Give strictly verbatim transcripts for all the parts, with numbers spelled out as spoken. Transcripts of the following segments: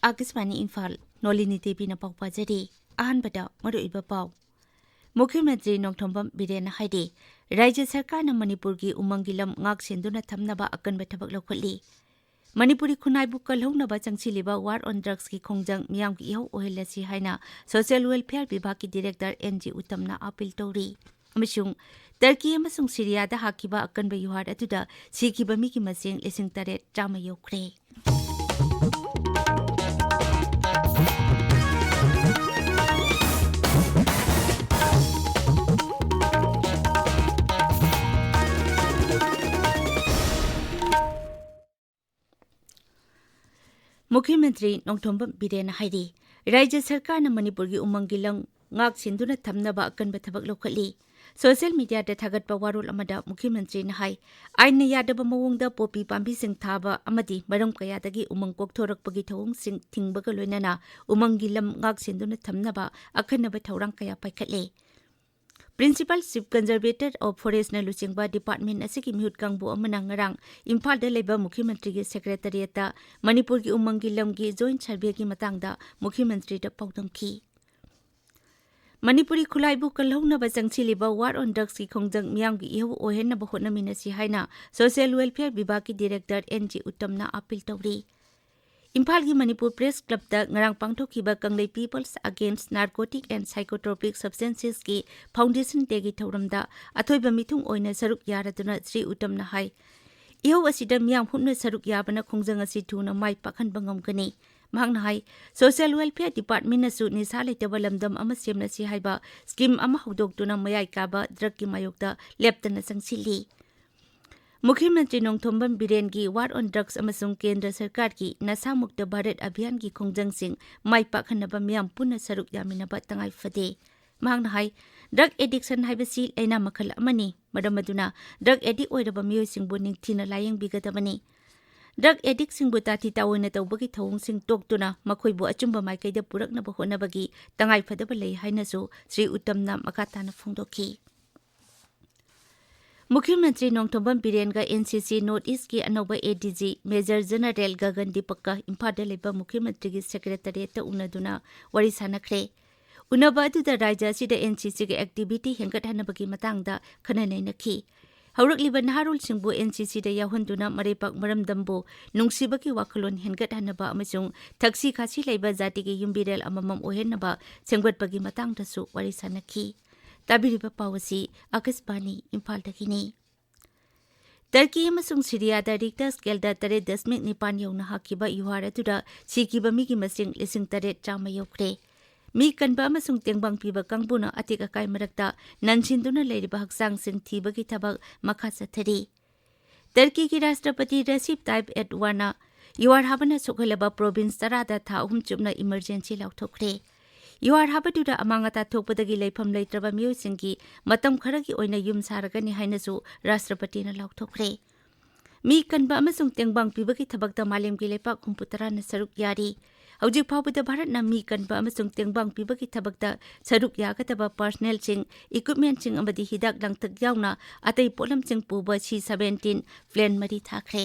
ꯑꯥꯀꯥꯁꯕꯥꯅꯤ ꯏꯝꯐꯥꯜ, ꯅꯣꯂꯤꯅꯤ ꯗꯦꯕꯤꯅ ꯄꯥꯎ ꯄꯥꯖꯔꯤ꯫ ꯑꯍꯥꯟꯕꯗ ꯃꯔꯨꯑꯣꯏꯕ ꯄꯥꯎ꯫ ꯃꯨꯈ꯭ꯌ ꯃꯟꯇ꯭ꯔꯤ ꯅꯣꯡꯊꯣꯝꯕꯝ ꯕꯤꯔꯦꯟꯅ ꯍꯥꯏꯔꯤ, ꯔꯥꯖ꯭ꯌ ꯁꯔꯀꯥꯔꯅ ꯃꯅꯤꯄꯨꯔꯒꯤ ꯎꯃꯪꯒꯤ ꯂꯝ ꯉꯥꯛ ꯁꯦꯟꯗꯨꯅ ꯊꯝꯅꯕ ꯑꯀꯟꯕ ꯊꯕꯛ ꯂꯧꯈꯠꯂꯤ꯫ ꯃꯅꯤꯄꯨꯔꯤ ꯈꯨꯟꯅꯥꯏꯕꯨ ꯀꯜꯍꯧꯅꯕ ꯆꯪꯁꯤꯜꯂꯤꯕ War on Drugsꯀꯤ ꯈꯣꯡꯖꯪ ꯃꯤꯌꯥꯝꯒꯤ ꯏꯍꯧ ꯑꯣꯏꯍꯜꯂꯁꯤ ꯍꯥꯏꯅ Social Welfare ꯕꯤꯚꯥꯒꯀꯤ Director ꯑꯦꯟ ꯖꯤ ꯎꯠꯇꯝꯅ ꯑꯥꯄꯤꯜ ꯇꯧꯔꯤ꯫ ꯑꯃꯁꯨꯡ ꯇꯔꯀꯤ ꯑꯃꯁꯨꯡ ꯁꯤꯔꯤꯌꯥꯗ ꯍꯥꯈꯤꯕ ꯑꯀꯟꯕ ꯌꯨꯍꯥꯔ ꯑꯗꯨꯗ ꯁꯤꯈꯤꯕ ꯃꯤꯒꯤ ꯃꯁꯤꯡ ꯂꯤꯁꯤꯡ ꯇꯔꯦꯠ ꯆꯥꯝꯃ ꯌꯧꯈ꯭ꯔꯦ꯫ ꯃꯨꯈ꯭ꯌ ꯃꯟꯇ꯭ꯔꯤ ꯅꯣꯡꯊꯣꯝꯕꯝ ꯕꯤꯔꯦꯟꯅ ꯍꯥꯏꯔꯤ, ꯔꯥꯖ꯭ꯌ ꯁꯔꯀꯥꯔꯅ ꯃꯅꯤꯄꯨꯔꯒꯤ ꯎꯃꯪꯒꯤ ꯂꯝ ꯉꯥꯛ ꯁꯦꯟꯗꯨꯅ ꯊꯝꯅꯕ ꯑꯀꯟꯕ ꯊꯕꯛ ꯂꯧꯈꯠꯂꯤ꯫ ꯁꯣꯁꯤꯌꯦꯜ ꯃꯤꯗꯤꯌꯥꯗ ꯊꯥꯒꯠꯄ ꯋꯥꯔꯣꯜ ꯑꯃꯗ ꯃꯨꯈ꯭ꯌ ꯃꯟꯇ꯭ꯔꯤꯅ ꯍꯥꯏ, ꯑꯥꯏꯟꯅ ꯌꯥꯗꯕ ꯃꯑꯣꯡꯗ ꯄꯣꯄꯤ ꯄꯥꯝꯕꯤꯁꯤꯡ ꯊꯥꯕ ꯑꯃꯗꯤ ꯃꯔꯝ ꯀꯌꯥꯗꯒꯤ ꯎꯃꯪ ꯀꯣꯛꯊꯣꯔꯛꯄꯒꯤ ꯊꯧꯑꯣꯡꯁꯤꯡ ꯊꯤꯡꯕꯒ ꯂꯣꯏꯅꯅ ꯎꯃꯪꯒꯤ ꯂꯝ ꯉꯥꯛ ꯁꯦꯟꯗꯨꯅ ꯊꯝꯅꯕ ꯑꯈꯟꯅꯕ ꯊꯧꯔꯥꯡ ꯀꯌꯥ ꯄꯥꯏꯈꯠꯂꯦ꯫ Principal Chief Conservator of Forestꯅ ꯂꯨꯆꯤꯡꯕ department ꯑꯁꯤꯒꯤ ꯃꯤꯍꯨꯠ ꯀꯥꯡꯕꯨ ꯑꯃꯅ ꯉꯔꯥꯡ ꯏꯝꯐꯥꯜꯗ ꯂꯩꯕ ꯃꯨꯈ꯭ꯌ ꯃꯟꯇ꯭ꯔꯤꯒꯤ secretariatꯇ ꯃꯅꯤꯄꯨꯔꯒꯤ ꯎꯃꯪꯒꯤ ꯂꯝꯒꯤ joint surveyꯒꯤ ꯃꯇꯥꯡꯗ ꯃꯨꯈ꯭ꯌ ꯃꯟꯇ꯭ꯔꯤꯗ ꯄꯥꯎꯗꯝꯈꯤ꯫ ꯃꯅꯤꯄꯨꯔꯤ ꯈꯨꯠꯂꯥꯏꯕꯨ ꯀꯜꯍꯧꯅꯕ ꯆꯪꯁꯤꯜꯂꯤꯕ War on Drugsꯀꯤ ꯈꯣꯡꯖꯪ ꯃꯤꯌꯥꯝꯒꯤ ꯏꯍꯧ ꯑꯣꯏꯍꯟꯅꯕ ꯍꯣꯠꯅꯃꯤꯟꯅꯁꯤ ꯍꯥꯏꯅ Social Welfare ꯕꯤꯚꯥꯒꯀꯤ Director ꯑꯦꯟ ꯖꯤ ꯎꯠꯇꯝꯅ ꯑꯥꯄꯤꯜ ꯇꯧꯔꯤ꯫ ꯏꯝꯐꯥꯜꯒꯤ ꯃꯅꯤꯄꯨꯔ Press Clubꯇ ꯉꯔꯥꯡ ꯄꯥꯡꯊꯣꯛꯈꯤꯕ ꯀꯪꯂꯩ People's Against Narcotic and Psychotropic Substancesꯀꯤ Foundation Dayꯒꯤ ꯊꯧꯔꯝꯗ ꯑꯊꯣꯏꯕ ꯃꯤꯊꯨꯡ ꯑꯣꯏꯅ ꯁꯔꯨꯛ ꯌꯥꯔꯗꯨꯅ ꯁ꯭ꯔꯤ ꯎꯇꯝꯅ ꯍꯥꯏ, ꯏꯍꯧ ꯑꯁꯤꯗ ꯃꯤꯌꯥꯝ ꯍꯨꯞꯅ ꯁꯔꯨꯛ ꯌꯥꯕꯅ ꯈꯣꯡꯖꯪ ꯑꯁꯤ ꯊꯨꯅ ꯃꯥꯏ ꯄꯥꯛꯍꯟꯕ ꯉꯝꯒꯅꯤ꯫ ꯃꯍꯥꯛꯅ ꯍꯥꯏ, Social Welfare Departmentꯅꯁꯨ ꯅꯤꯁꯥ ꯂꯩꯇꯕ ꯂꯝꯗꯝ ꯑꯃ ꯁꯦꯝꯂꯁꯤ ꯍꯥꯏꯕ scheme ꯑꯃ ꯍꯧꯗꯣꯛꯇꯨꯅ ꯃꯌꯥꯏ ꯀꯥꯕ drugꯀꯤ ꯃꯥꯌꯣꯛꯇ ꯂꯦꯞꯇꯅ ꯆꯪꯁꯤꯜꯂꯤ꯫ ꯃꯨꯈ꯭ꯌ ꯃꯟꯇ꯭ꯔꯤ ꯅꯣꯡꯊꯣꯝꯕꯝ ꯕꯤꯔꯦꯟꯒꯤ War on Drugs ꯑꯃꯁꯨꯡ ꯀꯦꯟꯗ꯭ꯔ ꯁꯔꯀꯥꯔꯒꯤ ꯅꯁꯥ ꯃꯨꯛꯇ ꯚꯥꯔꯠ ꯑꯚꯤꯌꯥꯟꯒꯤ ꯈꯣꯡꯖꯪꯁꯤꯡ ꯃꯥꯏ ꯄꯥꯛꯍꯟꯅꯕ ꯃꯤꯌꯥꯝ ꯄꯨꯟꯅ ꯁꯔꯨꯛ ꯌꯥꯃꯤꯟꯅꯕ ꯇꯉꯥꯏ ꯐꯗꯦ꯫ ꯃꯍꯥꯛꯅ ꯍꯥꯏ, drug addiction ꯍꯥꯏꯕꯁꯤ ꯂꯥꯏꯅꯥ ꯃꯈꯜ ꯑꯃꯅꯤ꯫ ꯃꯔꯝ ꯑꯗꯨꯅ drug addict ꯑꯣꯏꯔꯕ ꯃꯤꯑꯣꯏꯁꯤꯡꯕꯨ ꯅꯤꯡꯊꯤꯅ ꯂꯥꯌꯦꯡꯕꯤꯒꯗꯕꯅꯤ꯫ Drug addictꯁꯤꯡꯕꯨ ꯇꯥꯊꯤ ꯇꯥꯑꯣꯏꯅ ꯇꯧꯕꯒꯤ ꯊꯧꯑꯣꯡꯁꯤꯡ ꯇꯣꯛꯇꯨꯅ ꯃꯈꯣꯏꯕꯨ ꯑꯆꯨꯝꯕ ꯃꯥꯏꯀꯩꯗ ꯄꯨꯔꯛꯅꯕ ꯍꯣꯠꯅꯕꯒꯤ ꯇꯉꯥꯏꯐꯗꯕ ꯂꯩ ꯍꯥꯏꯅꯁꯨ ꯁ꯭ꯔꯤ ꯎꯇꯝꯅ ꯃꯈꯥ ꯇꯥꯅ ꯐꯣꯡꯗꯣꯛꯈꯤ꯫ ꯃꯨꯈ꯭ꯌ ꯃꯟꯇ꯭ꯔꯤ ꯅꯣꯡꯊꯣꯝꯕꯝ ꯕꯤꯔꯦꯟꯒ ꯑꯦꯟ ꯁꯤ ꯁꯤ ꯅꯣꯔꯠ ꯏꯁꯀꯤ ꯑꯅꯧꯕ ꯑꯦ D G major general Gagan ꯗꯤꯄꯛꯀ ꯏꯝꯐꯥꯜꯗ ꯂꯩꯕ ꯃꯨꯈ꯭ꯌ ꯃꯟꯇ꯭ꯔꯤꯒꯤ ꯁꯦꯀ꯭ꯔꯦꯇꯔꯤꯌꯦꯠꯇ ꯎꯅꯗꯨꯅ ꯋꯥꯔꯤ ꯁꯥꯟꯅꯈ꯭ꯔꯦ꯫ ꯎꯅꯕ ꯑꯗꯨꯗ ꯔꯥꯖ꯭ꯌ ꯑꯁꯤꯗ ꯑꯦꯟ ꯁꯤ ꯁꯤꯒꯤ ꯑꯦꯛꯇꯤꯚꯤꯇꯤ ꯍꯦꯟꯒꯠꯍꯟꯅꯕꯒꯤ ꯃꯇꯥꯡꯗ ꯈꯟꯅ ꯅꯩꯅꯈꯤ꯫ ꯍꯧꯔꯛꯂꯤꯕ ꯅꯍꯥꯔꯣꯜꯁꯤꯡꯕꯨ ꯑꯦꯟ ꯁꯤ ꯁꯤꯗ ꯌꯥꯎꯍꯟꯗꯨꯅ ꯃꯔꯩꯄꯥꯛ ꯃꯔꯝꯗꯝꯕꯨ ꯅꯨꯡꯁꯤꯕꯒꯤ ꯋꯥꯈꯜꯂꯣꯟ ꯍꯦꯟꯒꯠꯍꯟꯅꯕ ꯑꯃꯁꯨꯡ ꯊꯛꯁꯤ ꯈꯥꯁꯤ ꯂꯩꯕ ꯖꯥꯇꯤꯒꯤ ꯌꯨꯝꯕꯤꯔꯦꯜ ꯑꯃꯃꯝ ꯑꯣꯏꯍꯟꯅꯕ ꯁꯦꯝꯒꯠꯄꯒꯤ ꯃꯇꯥꯡꯗꯁꯨ ꯋꯥꯔꯤ ꯁꯥꯟꯅꯈꯤ꯫ ꯇꯥꯕꯤꯔꯤꯕ ꯄꯥꯎ ꯑꯁꯤ ꯑꯀꯥꯁꯕꯥꯅꯤ ꯏꯝꯐꯥꯜꯗꯒꯤꯅꯤ꯫ ꯇꯔꯀꯤ ꯑꯃꯁꯨꯡ ꯁꯤꯔꯤꯌꯥꯗ ꯔꯤꯛꯇꯔ ꯁ꯭ꯀꯦꯜꯗ ꯇꯔꯦꯠ ꯗꯁꯃꯤꯛ ꯅꯤꯄꯥꯟ ꯌꯧꯅ ꯍꯥꯈꯤꯕ ꯌꯨꯍꯥꯔ ꯑꯗꯨꯗ ꯁꯤꯈꯤꯕ ꯃꯤꯒꯤ ꯃꯁꯤꯡ ꯂꯤꯁꯤꯡ ꯇꯔꯦꯠ ꯆꯥꯝꯃ ꯌꯧꯈ꯭ꯔꯦ꯫ ꯃꯤ ꯀꯟꯕ ꯑꯃꯁꯨꯡ ꯇꯦꯡꯕꯥꯡ ꯄꯤꯕ ꯀꯥꯡꯕꯨꯅ ꯑꯇꯦꯛ ꯑꯀꯥꯏ ꯃꯔꯛꯇ ꯅꯟꯁꯤꯟꯗꯨꯅ ꯂꯩꯔꯤꯕ ꯍꯛꯆꯥꯡꯁꯤꯡ ꯊꯤꯕꯒꯤ ꯊꯕꯛ ꯃꯈꯥ ꯆꯠꯊꯔꯤ꯫ ꯇꯔꯀꯤꯒꯤ ꯔꯥꯁꯇ꯭ꯔꯄꯇꯤ ꯔꯦꯁꯤꯞ ꯇꯥꯏꯞ ꯑꯦꯔꯗꯣꯒꯥꯟꯅ ꯌꯨꯍꯥꯔ ꯍꯥꯕꯅ ꯁꯣꯛꯍꯜꯂꯕ ꯄ꯭ꯔꯣꯚꯤꯟꯁ ꯇꯔꯥꯗ ꯊꯥ ꯑꯍꯨꯝ ꯆꯨꯞꯅ ꯏꯃꯔꯖꯦꯟꯁꯤ ꯂꯥꯎꯊꯣꯛꯈ꯭ꯔꯦ꯫ ꯌꯨꯍꯥꯔ ꯍꯥꯕꯗꯨꯗ ꯑꯃꯥꯡ ꯑꯇꯥ ꯊꯣꯛꯄꯗꯒꯤ ꯂꯩꯐꯝ ꯂꯩꯇ꯭ꯔꯕ ꯃꯤꯑꯣꯏꯁꯤꯡꯒꯤ ꯃꯇꯝ ꯈꯔꯒꯤ ꯑꯣꯏꯅ ꯌꯨꯝ ꯁꯥꯔꯒꯅꯤ ꯍꯥꯏꯅꯁꯨ ꯔꯥꯁꯇ꯭ꯔꯄꯇꯤꯅ ꯂꯥꯎꯊꯣꯛꯈ꯭ꯔꯦ꯫ ꯃꯤ ꯀꯟꯕ ꯑꯃꯁꯨꯡ ꯇꯦꯡꯕꯥꯡ ꯄꯤꯕꯒꯤ ꯊꯕꯛꯇ ꯃꯥꯂꯦꯝꯒꯤ ꯂꯩꯄꯥꯛ ꯍꯨꯝꯐꯨꯇꯔꯥꯅ ꯁꯔꯨꯛ ꯌꯥꯔꯤ꯫ ꯍꯧꯖꯤꯛ ꯐꯥꯎꯕꯗ ꯚꯥꯔꯠꯅ ꯃꯤ ꯀꯟꯕ ꯑꯃꯁꯨꯡ ꯇꯦꯡꯕꯥꯡ ꯄꯤꯕꯒꯤ ꯊꯕꯛꯇ ꯁꯔꯨꯛ ꯌꯥꯒꯗꯕ ꯄꯥꯔꯁꯅꯦꯜꯁꯤꯡ, ꯏꯀ꯭ꯋꯤꯞꯃꯦꯟꯠꯁꯤꯡ ꯑꯃꯗꯤ ꯍꯤꯗꯥꯛ ꯂꯥꯡꯊꯛ ꯌꯥꯎꯅ ꯑꯇꯩ ꯄꯣꯠꯂꯝꯁꯤꯡ ꯄꯨꯕ ꯁꯤ ꯁꯕꯦꯟꯇꯤꯟ ꯄ꯭ꯂꯦꯟ ꯃꯔꯤ ꯊꯥꯈ꯭ꯔꯦ꯫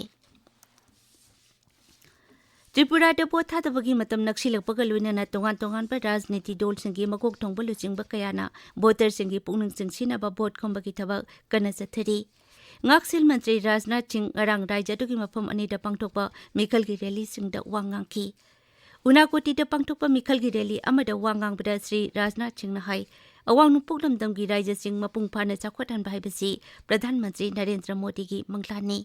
ꯇ꯭ꯔꯤꯄꯨꯔꯥꯗ ꯚꯣꯠ ꯊꯥꯗꯕꯒꯤ ꯃꯇꯝ ꯅꯛꯁꯤꯜꯂꯛꯄꯒ ꯂꯣꯏꯅꯅ ꯇꯣꯉꯥꯟ ꯇꯣꯉꯥꯟꯕ ꯔꯥꯖꯅꯤꯇꯤ ꯗꯜꯁꯤꯡꯒꯤ ꯃꯀꯣꯛ ꯊꯣꯡꯕ ꯂꯨꯆꯤꯡꯕ ꯀꯌꯥꯅ ꯚꯣꯇꯔꯁꯤꯡꯒꯤ ꯄꯨꯛꯅꯤꯡ ꯆꯤꯡꯁꯤꯟꯅꯕ ꯚꯣꯠ ꯈꯣꯝꯕꯒꯤ ꯊꯕꯛ ꯀꯟꯅ ꯆꯠꯊꯔꯤ꯫ ꯉꯥꯛꯁꯦꯜ ꯃꯟꯇ꯭ꯔꯤ ꯔꯥꯖꯅꯥꯊ ꯁꯤꯡ ꯉꯔꯥꯡ ꯔꯥꯖ꯭ꯌ ꯑꯗꯨꯒꯤ ꯃꯐꯝ ꯑꯅꯤꯗ ꯄꯥꯡꯊꯣꯛꯄ ꯃꯤꯈꯜꯒꯤ ꯔꯦꯂꯤꯁꯤꯡꯗ ꯋꯥ ꯉꯥꯡꯈꯤ꯫ ꯎꯅꯥꯀꯣꯇꯤꯗ ꯄꯥꯡꯊꯣꯛꯄ ꯃꯤꯈꯜꯒꯤ ꯔꯦꯂꯤ ꯑꯃꯗ ꯋꯥ ꯉꯥꯡꯕꯗ ꯁ꯭ꯔꯤ ꯔꯥꯖꯅꯥꯊ ꯁꯤꯡꯅ ꯍꯥꯏ, ꯑꯋꯥꯡ ꯅꯣꯡꯄꯣꯛ ꯂꯝꯗꯝꯒꯤ ꯔꯥꯖ꯭ꯌꯁꯤꯡ ꯃꯄꯨꯡ ꯐꯥꯅ ꯆꯥꯎꯈꯠꯍꯟꯕ ꯍꯥꯏꯕꯁꯤ ꯄ꯭ꯔꯙꯥꯟ ꯃꯟꯇ꯭ꯔꯤ ꯅꯔꯦꯟꯗ꯭ꯔ ꯃꯣꯗꯤꯒꯤ ꯃꯪꯂꯥꯟꯅꯤ꯫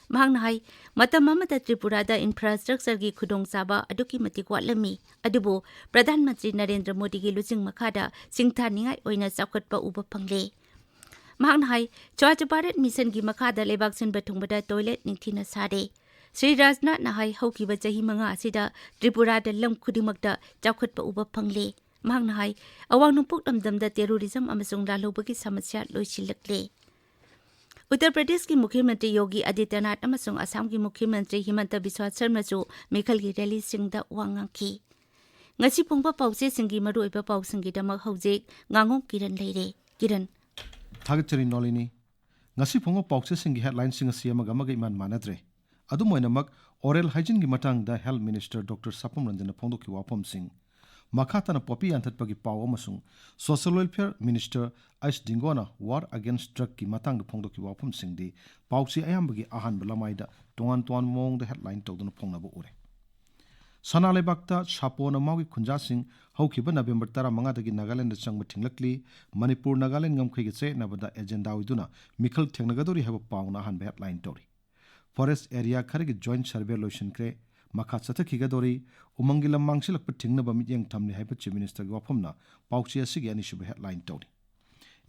ꯃꯍꯥꯛꯅ ꯍꯥꯏ, ꯃꯇꯝ ꯑꯃꯗ ꯇ꯭ꯔꯤꯄꯨꯔꯥꯗ ꯏꯟꯐ꯭ꯔꯥꯁ꯭ꯇ꯭ꯔꯛꯆꯔꯒꯤ ꯈꯨꯗꯣꯡꯆꯥꯕ ꯑꯗꯨꯛꯀꯤ ꯃꯇꯤꯛ ꯋꯥꯠꯂꯝꯃꯤ, ꯑꯗꯨꯕꯨ ꯄ꯭ꯔꯙꯥꯟ ꯃꯟꯇ꯭ꯔꯤ ꯅꯔꯦꯟꯗ꯭ꯔ ꯃꯣꯗꯤꯒꯤ ꯂꯨꯆꯤꯡ ꯃꯈꯥꯗ ꯁꯤꯡꯊꯥꯅꯤꯡꯉꯥꯏ ꯑꯣꯏꯅ ꯆꯥꯎꯈꯠꯄ ꯎꯕ ꯐꯪꯂꯦ꯫ ꯃꯍꯥꯛꯅ ꯍꯥꯏ, ꯁ꯭ꯋꯥꯆ ꯚꯥꯔꯠ ꯃꯤꯁꯟꯒꯤ ꯃꯈꯥꯗ ꯂꯩꯕꯥꯛ ꯁꯤꯟꯕ ꯊꯨꯡꯕꯗ ꯇꯣꯏꯂꯦꯠ ꯅꯤꯡꯊꯤꯅ ꯁꯥꯔꯦ꯫ ꯁ꯭ꯔꯤ ꯔꯥꯖꯅꯥꯊꯅ ꯍꯥꯏ, ꯍꯧꯈꯤꯕ ꯆꯍꯤ ꯃꯉꯥ ꯑꯁꯤꯗ ꯇ꯭ꯔꯤꯄꯨꯔꯥꯗ ꯂꯝ ꯈꯨꯗꯤꯡꯃꯛꯇ ꯆꯥꯎꯈꯠꯄ ꯎꯕ ꯐꯪꯂꯦ꯫ ꯃꯍꯥꯛꯅ ꯍꯥꯏ, ꯑꯋꯥꯡ ꯅꯣꯡꯄꯣꯛ ꯂꯝꯗꯝꯗ ꯇꯦꯔꯣꯔꯤꯖꯝ ꯑꯃꯁꯨꯡ ꯂꯥꯜꯍꯧꯕꯒꯤ ꯁꯃꯁ꯭ꯌꯥ ꯂꯣꯏꯁꯤꯜꯂꯛꯂꯦ꯫ ꯎꯠꯇꯔ ꯄ꯭ꯔꯗꯦꯁꯀꯤ ꯃꯨꯈ꯭ꯌ ꯃꯟꯇ꯭ꯔꯤ ꯌꯣꯒꯤ ꯑꯥꯗꯤꯇ꯭ꯌꯅꯥꯊ ꯑꯃꯁꯨꯡ ꯑꯁꯥꯝꯒꯤ ꯃꯨꯈ꯭ꯌ ꯃꯟꯇ꯭ꯔꯤ ꯍꯤꯃꯟꯇ ꯕꯤꯁ꯭ꯋꯥ ꯁꯔꯃꯁꯨ ꯃꯤꯈꯜꯒꯤ ꯔꯦꯂꯤꯁꯤꯡꯗ ꯋꯥ ꯉꯥꯡꯈꯤ꯫ ꯉꯁꯤ ꯐꯣꯡꯕ ꯄꯥꯎꯆꯦꯁꯤꯡꯒꯤ ꯃꯔꯨꯑꯣꯏꯕ ꯄꯥꯎꯁꯤꯡꯒꯤꯗꯃꯛ ꯍꯧꯖꯤꯛ ꯉꯥꯉꯣꯝ ꯀꯤꯔꯟ ꯂꯩꯔꯦ꯫ ꯀꯤꯔꯟ꯫ ꯊꯥꯒꯠꯆꯔꯤ ꯅꯣꯂꯤꯅꯤ꯫ ꯉꯁꯤ ꯐꯣꯡꯕ ꯄꯥꯎꯆꯦꯁꯤꯡꯒꯤ headlineꯁꯤꯡ ꯑꯁꯤ ꯑꯃꯒ ꯑꯃꯒ ꯏꯃꯥꯟ ꯃꯥꯟꯅꯗ꯭ꯔꯦ꯫ ꯑꯗꯨꯝ ꯑꯣꯏꯅꯃꯛ, oral hygieneꯒꯤ ꯃꯇꯥꯡꯗ Health Minister Doctor ꯁꯥꯄꯝ ꯔꯟꯖꯟꯅ ꯐꯣꯡꯗꯣꯛꯈꯤꯕ ꯋꯥꯐꯝꯁꯤꯡ, ꯃꯈꯥ ꯇꯥꯅ ꯄꯣꯄꯤ ꯌꯥꯟꯊꯠꯄꯒꯤ ꯄꯥꯎ ꯑꯃꯁꯨꯡ Social Welfare Minister ꯑꯩꯆ ꯗꯤꯡꯒꯣꯅ War Against Drugꯀꯤ ꯃꯇꯥꯡꯗ ꯐꯣꯡꯗꯣꯛꯈꯤꯕ ꯋꯥꯐꯝꯁꯤꯡꯗꯤ ꯄꯥꯎꯆꯦ ꯑꯌꯥꯝꯕꯒꯤ ꯑꯍꯥꯟꯕ ꯂꯃꯥꯏꯗ ꯇꯣꯉꯥꯟ ꯇꯣꯉꯥꯟꯕ ꯃꯑꯣꯡꯗ headline ꯇꯧꯗꯨꯅ ꯐꯣꯡꯅꯕ ꯎꯔꯦ꯫ ꯁꯅꯥ ꯂꯩꯕꯥꯛꯇ ꯁꯥꯄꯣꯟ ꯑꯃꯥꯎꯒꯤ ꯈꯨꯟꯖꯥꯁꯤꯡ ꯍꯧꯈꯤꯕ ꯅꯕꯦꯝꯕꯔ ꯇꯔꯥꯃꯉꯥꯗꯒꯤ ꯅꯥꯒꯥꯂꯦꯟꯗ ꯆꯪꯕ ꯊꯤꯡꯂꯛꯂꯤ꯫ ꯃꯅꯤꯄꯨꯔ ꯅꯥꯒꯥꯂꯦꯟ ꯉꯝꯈꯩꯒꯤ ꯆꯌꯦꯠꯅꯕꯗ agenda ꯑꯣꯏꯗꯨꯅ ꯃꯤꯈꯜ ꯊꯦꯡꯅꯒꯗꯧꯔꯤ ꯍꯥꯏꯕ ꯄꯥꯎꯅ ꯑꯍꯥꯟꯕ headline ꯇꯧꯔꯤ꯫ Forest area ꯈꯔꯒꯤ joint survey ꯂꯣꯏꯁꯤꯟꯈ꯭ꯔꯦ, ꯃꯈꯥ ꯆꯠꯊꯈꯤꯒꯗꯧꯔꯤ꯫ ꯎꯃꯪꯒꯤ ꯂꯝ ꯃꯥꯡꯁꯤꯜꯂꯛꯄ ꯊꯤꯡꯅꯕ ꯃꯤꯠꯌꯦꯡ ꯊꯝꯂꯤ ꯍꯥꯏꯕ Chief Ministerꯒꯤ ꯋꯥꯐꯝꯅ ꯄꯥꯎꯆꯦ ꯑꯁꯤꯒꯤ ꯑꯅꯤꯁꯨꯕ headline ꯇꯧꯔꯤ꯫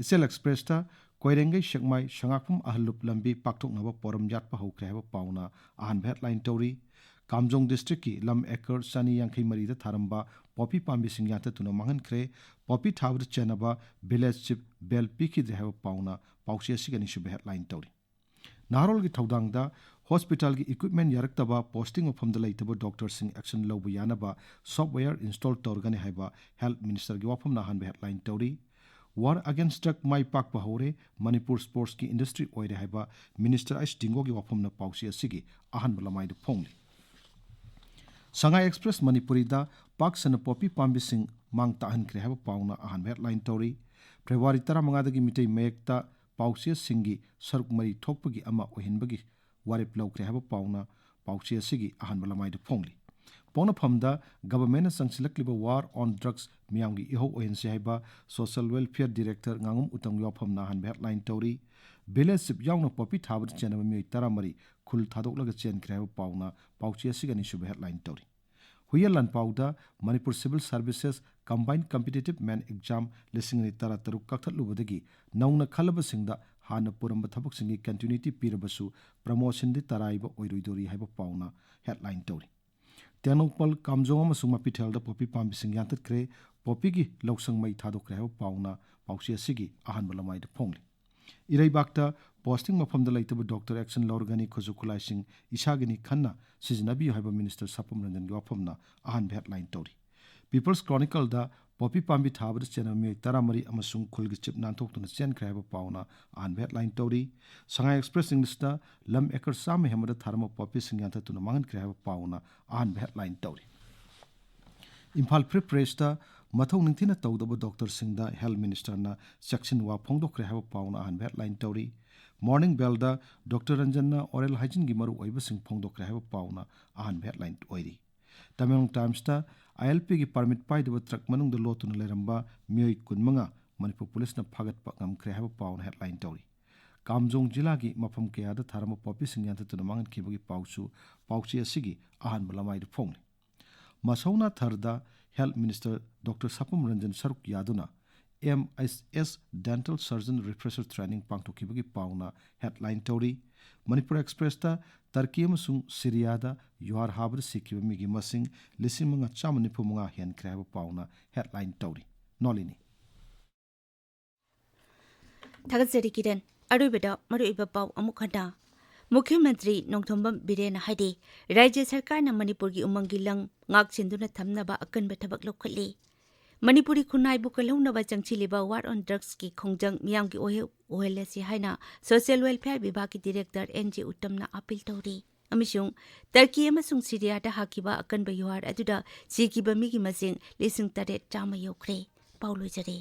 ꯏꯆꯦꯜ Expressꯇ ꯀꯣꯏꯔꯦꯡꯒꯩ ꯁꯦꯛꯃꯥꯏ ꯁꯉꯥꯛꯐꯝ ꯑꯍꯜꯂꯨꯞ ꯂꯝꯕꯤ ꯄꯥꯛꯊꯣꯛꯅꯕ ꯄꯣꯔꯝ ꯌꯥꯠꯄ ꯍꯧꯈ꯭ꯔꯦ ꯍꯥꯏꯕ ꯄꯥꯎꯅ ꯑꯍꯥꯟꯕ headline ꯇꯧꯔꯤ꯫ ꯀꯥꯝꯖꯣꯡ districtꯀꯤ ꯂꯝ acre ꯆꯅꯤ ꯌꯥꯡꯈꯩ ꯃꯔꯤꯗ ꯊꯥꯔꯝꯕ ꯄꯣꯄꯤ ꯄꯥꯝꯕꯤꯁꯤꯡ ꯌꯥꯟꯊꯠꯇꯨꯅ ꯃꯥꯡꯍꯟꯈ꯭ꯔꯦ꯫ ꯄꯣꯄꯤ ꯊꯥꯕꯗ ꯆꯦꯟꯅꯕ village chief bail ꯄꯤꯈꯤꯗ꯭ꯔꯦ ꯍꯥꯏꯕ ꯄꯥꯎꯅ ꯄꯥꯎꯆꯦ ꯑꯁꯤꯒꯤ ꯑꯅꯤꯁꯨꯕ headline ꯇꯧꯔꯤ꯫ ꯅꯍꯥꯔꯣꯜꯒꯤ ꯊꯧꯗꯥꯡꯗ hospitalꯒꯤ equipment ꯌꯥꯔꯛꯇꯕ, posting ꯃꯐꯝꯗ ꯂꯩꯇꯕ doctorꯁꯤꯡ action ꯂꯧꯕ ꯌꯥꯅꯕ software install ꯇꯧꯔꯒꯅꯤ ꯍꯥꯏꯕ Health Ministerꯒꯤ ꯋꯥꯐꯝꯅ ꯑꯍꯥꯟꯕ headline ꯇꯧꯔꯤ꯫ War Against Drug ꯃꯥꯏ ꯄꯥꯛꯄ ꯍꯧꯔꯦ, ꯃꯅꯤꯄꯨꯔ sportsꯀꯤ industry ꯑꯣꯏꯔꯦ ꯍꯥꯏꯕ Minister ꯑꯩꯆ ꯗꯤꯡꯒꯣꯒꯤ ꯋꯥꯐꯝꯅ ꯄꯥꯎꯆꯦ ꯑꯁꯤꯒꯤ ꯑꯍꯥꯟꯕ ꯂꯃꯥꯏꯗ ꯐꯣꯡꯂꯤ꯫ ꯁꯉꯥꯏ Express ꯃꯅꯤꯄꯨꯔꯤꯗ ꯄꯥꯛ ꯁꯟꯅ ꯄꯣꯄꯤ ꯄꯥꯝꯕꯤꯁꯤꯡ ꯃꯥꯡ ꯇꯥꯛꯍꯟꯈ꯭ꯔꯦ ꯍꯥꯏꯕ ꯄꯥꯎꯅ ꯑꯍꯥꯟꯕ headline ꯇꯧꯔꯤ꯫ February ꯇꯔꯥꯃꯉꯥꯗꯒꯤ ꯃꯤꯇꯩ ꯃꯌꯦꯛꯇ ꯄꯥꯎꯆꯦꯁꯤꯡꯒꯤ ꯁꯔꯨꯛ ꯃꯔꯤ ꯊꯣꯛꯄꯒꯤ ꯑꯃ ꯑꯣꯏꯍꯟꯕꯒꯤ ꯋꯥꯔꯦꯞ ꯂꯧꯈ꯭ꯔꯦ ꯍꯥꯏꯕ ꯄꯥꯎꯅ ꯄꯥꯎꯆꯦ ꯑꯁꯤꯒꯤ ꯑꯍꯥꯟꯕ ꯂꯃꯥꯏꯗ ꯐꯣꯡꯂꯤ꯫ ꯄꯣꯛꯅꯐꯝꯗ governmentꯅ ꯆꯪꯁꯤꯜꯂꯛꯂꯤꯕ War on Drugs ꯃꯤꯌꯥꯝꯒꯤ ꯏꯍꯧ ꯑꯣꯏꯍꯟꯁꯤ ꯍꯥꯏꯕ Social Welfare Director ꯉꯥꯉꯣꯝ ꯎꯇꯝꯒꯤ ꯋꯥꯐꯝꯅ ꯑꯍꯥꯟꯕ headline ꯇꯧꯔꯤ꯫ Village chief ꯌꯥꯎꯅ ꯄꯣꯄꯤ ꯊꯥꯕꯗ ꯆꯦꯟꯅꯕ ꯃꯤꯑꯣꯏ ꯇꯔꯥꯃꯔꯤ ꯈꯨꯜ ꯊꯥꯗꯣꯛꯂꯒ ꯆꯦꯟꯈ꯭ꯔꯦ ꯍꯥꯏꯕ ꯄꯥꯎꯅ ꯄꯥꯎꯆꯦ ꯑꯁꯤꯒꯤ ꯑꯅꯤꯁꯨꯕ headline ꯇꯧꯔꯤ꯫ ꯍꯨꯏꯌꯦꯟ ꯂꯥꯟꯄꯥꯎꯗ Manipur Civil Services Combined Competitive Men Exam ꯂꯤꯁꯤꯡ ꯑꯅꯤ ꯇꯔꯥꯇꯔꯨꯛ ꯀꯛꯊꯠꯂꯨꯕꯗꯒꯤ ꯅꯧꯅ ꯈꯜꯂꯕꯁꯤꯡꯗ ꯍꯥꯟꯅ ꯄꯨꯔꯝꯕ ꯊꯕꯛꯁꯤꯡꯒꯤ continuity ꯄꯤꯔꯕꯁꯨ promotionꯗꯤ ꯇꯔꯥꯏꯕ ꯑꯣꯏꯔꯣꯏꯗꯣꯔꯤ ꯍꯥꯏꯕ ꯄꯥꯎꯅ headline ꯇꯧꯔꯤ꯫ ꯇꯦꯡꯅꯧꯄꯜ, ꯀꯥꯝꯖꯣꯡ ꯑꯃꯁꯨꯡ ꯃꯄꯤꯊꯦꯜꯗ ꯄꯣꯄꯤ ꯄꯥꯝꯕꯤꯁꯤꯡ ꯌꯥꯟꯊꯠꯈ꯭ꯔꯦ꯫ ꯄꯣꯄꯤꯒꯤ ꯂꯧꯁꯪ ꯃꯩ ꯊꯥꯗꯣꯛꯈ꯭ꯔꯦ ꯍꯥꯏꯕ ꯄꯥꯎꯅ ꯄꯥꯎꯆꯦ ꯑꯁꯤꯒꯤ ꯑꯍꯥꯟꯕ ꯂꯃꯥꯏꯗ ꯐꯣꯡꯂꯤ꯫ ꯏꯔꯩꯕꯥꯛꯇ posting ꯃꯐꯝꯗ ꯂꯩꯇꯕ doctor action ꯂꯧꯔꯒꯅꯤ, ꯈꯨꯠꯁꯨ ꯈꯨꯠꯂꯥꯏꯁꯤꯡ ꯏꯁꯥꯒꯤꯅꯤ ꯈꯟꯅ ꯁꯤꯖꯤꯟꯅꯕꯤꯌꯨ ꯍꯥꯏꯕ Minister ꯁꯥꯄꯝ ꯔꯟꯖꯟꯒꯤ ꯋꯥꯐꯝꯅ ꯑꯍꯥꯟꯕ headline ꯇꯧꯔꯤ꯫ People's Chronicleꯗ ꯄꯣꯄꯤ ꯄꯥꯝꯕꯤ ꯊꯥꯕꯗ ꯆꯦꯟꯅꯕ ꯃꯤꯑꯣꯏ ꯇꯔꯥꯃꯔꯤ ꯑꯃꯁꯨꯡ ꯈꯨꯜꯒꯤ ꯆꯤꯞ ꯅꯥꯟꯊꯣꯛꯇꯨꯅ ꯆꯦꯟꯈ꯭ꯔꯦ ꯍꯥꯏꯕ ꯄꯥꯎꯅ ꯑꯍꯥꯟꯕ ꯍꯦꯗꯂꯥꯏꯟ ꯇꯧꯔꯤ꯫ ꯁꯉꯥꯏ ꯑꯦꯛꯁꯄ꯭ꯔꯦꯁ ꯏꯪꯂꯤꯁꯇ ꯂꯝ ꯑꯦꯀꯔ ꯆꯥꯝꯃ ꯍꯦꯟꯕꯗ ꯊꯥꯔꯝꯕ ꯄꯣꯄꯤꯁꯤꯡ ꯌꯥꯟꯊꯠꯇꯨꯅ ꯃꯥꯡꯍꯟꯈ꯭ꯔꯦ ꯍꯥꯏꯕ ꯄꯥꯎꯅ ꯑꯍꯥꯟꯕ ꯍꯦꯗꯂꯥꯏꯟ ꯇꯧꯔꯤ꯫ ꯏꯝꯐꯥꯜ ꯐ꯭ꯔꯤ ꯄ꯭ꯔꯦꯁꯇ ꯃꯊꯧ ꯅꯤꯡꯊꯤꯅ ꯇꯧꯗꯕ ꯗꯣꯛꯇꯔꯁꯤꯡꯗ ꯍꯦꯜꯊ ꯃꯤꯅꯤꯁꯇꯔꯅ ꯆꯦꯛꯁꯤꯟ ꯋꯥ ꯐꯣꯡꯗꯣꯛꯈ꯭ꯔꯦ ꯍꯥꯏꯕ ꯄꯥꯎꯅ ꯑꯍꯥꯟꯕ ꯍꯦꯗꯂꯥꯏꯟ ꯇꯧꯔꯤ꯫ ꯃꯣꯔꯅꯤꯡ ꯕꯦꯜꯗ ꯗꯣꯛꯇꯔ ꯔꯟꯖꯟꯅ ꯑꯣꯔꯦꯜ ꯍꯥꯏꯖꯤꯟꯒꯤ ꯃꯔꯨ ꯑꯣꯏꯕꯁꯤꯡ ꯐꯣꯡꯗꯣꯛꯈ꯭ꯔꯦ ꯍꯥꯏꯕ ꯄꯥꯎꯅ ꯑꯍꯥꯟꯕ ꯍꯦꯗꯂꯥꯏꯟ ꯑꯣꯏꯔꯤ꯫ ꯇꯃꯦꯡꯂꯣꯡ ꯇꯥꯏꯝꯁꯇ ꯑꯥꯏ ꯑꯦꯜ ꯄꯤꯒꯤ ꯄꯥꯔꯃꯤꯠ ꯄꯥꯏꯗꯕ ꯇ꯭ꯔꯛ ꯃꯅꯨꯡꯗ ꯂꯣꯠꯇꯨꯅ ꯂꯩꯔꯝꯕ ꯃꯤꯑꯣꯏ ꯀꯨꯟꯃꯉꯥ ꯃꯅꯤꯄꯨꯔ ꯄꯨꯂꯤꯁꯅ ꯐꯥꯒꯠꯄ ꯉꯝꯈ꯭ꯔꯦ ꯍꯥꯏꯕ ꯄꯥꯎꯅ ꯍꯦꯗꯂꯥꯏꯟ ꯇꯧꯔꯤ꯫ ꯀꯥꯝꯖꯣꯡ ꯖꯤꯂꯥꯒꯤ ꯃꯐꯝ ꯀꯌꯥꯗ ꯊꯥꯔꯝꯕ ꯄꯣꯄꯤꯁꯤꯡ ꯌꯥꯟꯊꯠꯇꯨꯅ ꯃꯥꯡꯍꯟꯈꯤꯕꯒꯤ ꯄꯥꯎꯁꯨ ꯄꯥꯎꯆꯦ ꯑꯁꯤꯒꯤ ꯑꯍꯥꯟꯕ ꯂꯃꯥꯏꯗ ꯐꯣꯡꯂꯤ꯫ ꯃꯁꯧꯅꯥ ꯊꯔꯗ health minister doctor Sapam Ranjan ꯁꯔꯨꯛ ꯌꯥꯗꯨꯅ M H S dental surgeon refresher training ꯄꯥꯡꯊꯣꯛꯈꯤꯕꯒꯤ ꯄꯥꯎꯅ ꯍꯦꯗꯂꯥꯏꯟ ꯇꯧꯔꯤ꯫ ꯃꯅꯤꯄꯨꯔ ꯑꯦꯛꯁꯄ꯭ꯔꯦꯁꯇ ꯇꯔꯀꯤ ꯑꯃꯁꯨꯡ ꯁꯤꯔꯤꯌꯥꯗ ꯌꯨꯍꯥꯔ ꯍꯥꯕꯗ ꯁꯤꯈꯤꯕ ꯃꯤꯒꯤ ꯃꯁꯤꯡ ꯂꯤꯁꯤꯡ ꯃꯉꯥ ꯆꯥꯝꯃ ꯅꯤꯐꯨ ꯃꯉꯥ ꯍꯦꯟꯈ꯭ꯔꯦ ꯍꯥꯏꯕ ꯄꯥꯎꯅ ꯍꯦꯗꯂꯥꯏꯟ ꯇꯧꯔꯤ꯫ ꯅꯣꯂꯤꯅꯤ꯫ ꯊꯥꯒꯠꯆꯔꯤ ꯀꯤꯔꯟ꯫ ꯑꯔꯣꯏꯕꯗ ꯃꯔꯨꯑꯣꯏꯕ ꯄꯥꯎ ꯑꯃꯨꯛ ꯍꯟꯅ꯫ ꯃꯨꯈ꯭ꯌ ꯃꯟꯇ꯭ꯔꯤ ꯅꯣꯡꯊꯣꯝꯕꯝ ꯕꯤꯔꯦꯟꯅ ꯍꯥꯏꯔꯤ, ꯔꯥꯖ꯭ꯌ ꯁꯔꯀꯥꯔꯅ ꯃꯅꯤꯄꯨꯔꯒꯤ ꯎꯃꯪꯒꯤ ꯂꯪ ꯉꯥꯛ ꯁꯦꯟꯗꯨꯅ ꯊꯝꯅꯕ ꯑꯀꯟꯕ ꯊꯕꯛ ꯂꯧꯈꯠꯂꯤ꯫ ꯃꯅꯤꯄꯨꯔꯤ ꯈꯨꯟꯅꯥꯏꯕꯨ ꯀꯜꯍꯧꯅꯕ ꯆꯪꯁꯤꯜꯂꯤꯕ War on Drugsꯀꯤ ꯈꯣꯡꯖꯪ ꯃꯤꯌꯥꯝꯒꯤ ꯑꯣꯏꯍꯧ-, ꯑꯣꯏꯍꯜꯂꯁꯤ ꯍꯥꯏꯅ ꯁꯣꯁꯤꯌꯦꯜ ꯋꯦꯜꯐꯤꯌꯔ ꯕꯤꯚꯥꯒꯀꯤ ꯗꯤꯔꯦꯛꯇꯔ ꯑꯦꯟ ꯖꯦ ꯎꯠꯇꯝꯅ ꯑꯥꯄꯤꯜ ꯇꯧꯔꯤ꯫ ꯑꯃꯁꯨꯡ ꯇꯔꯀꯤ ꯑꯃꯁꯨꯡ ꯁꯤꯔꯤꯌꯥꯗ ꯍꯥꯈꯤꯕ ꯑꯀꯟꯕ ꯌꯨꯍꯥꯔ ꯑꯗꯨꯗ ꯁꯤꯈꯤꯕ ꯃꯤꯒꯤ ꯃꯁꯤꯡ ꯂꯤꯁꯤꯡ ꯇꯔꯦꯠ ꯆꯥꯝꯃ ꯌꯧꯈ꯭ꯔꯦ꯫ ꯄꯥꯎ ꯂꯣꯏꯖꯔꯦ꯫